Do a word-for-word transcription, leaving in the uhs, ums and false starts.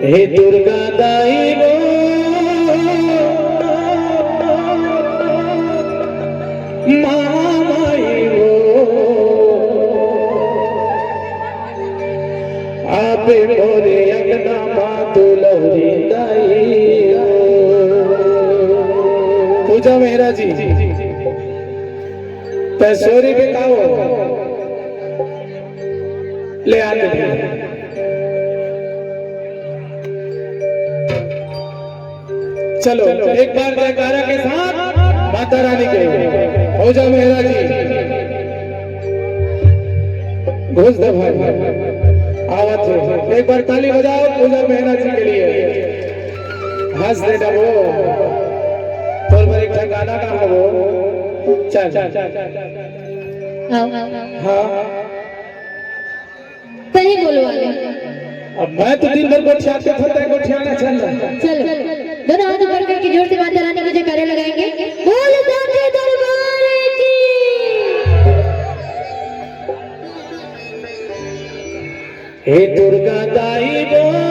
हे दुर्गा दाई वो, महामाई वो, आपे मोरे अंगना मा दुलहरी दाई वो। पूजा मेहरा जी, पैसोरी के का हो? ले आते हैं। चलो, एक बार जयकारा के साथ माता रानी के। पूजा मेहरा जी, घुस दे भाई, आवत है। एक बार ताली बजाओ पूजा मेहरा जी के लिए। हंस दे डबो, तोर बर एक ठा गाना का हवो। चल। आओ। हाँ। सही बोलवा ले। अब मैं तो दिन भर गोठियाते था, तै गोठियाना चल रहा। चलो, दोनों हाथ ऊपर करके जोर से माता रानी की जयकारे लगाएंगे। बोल साचे दरबार की। हे दुर्गा दाई बोल।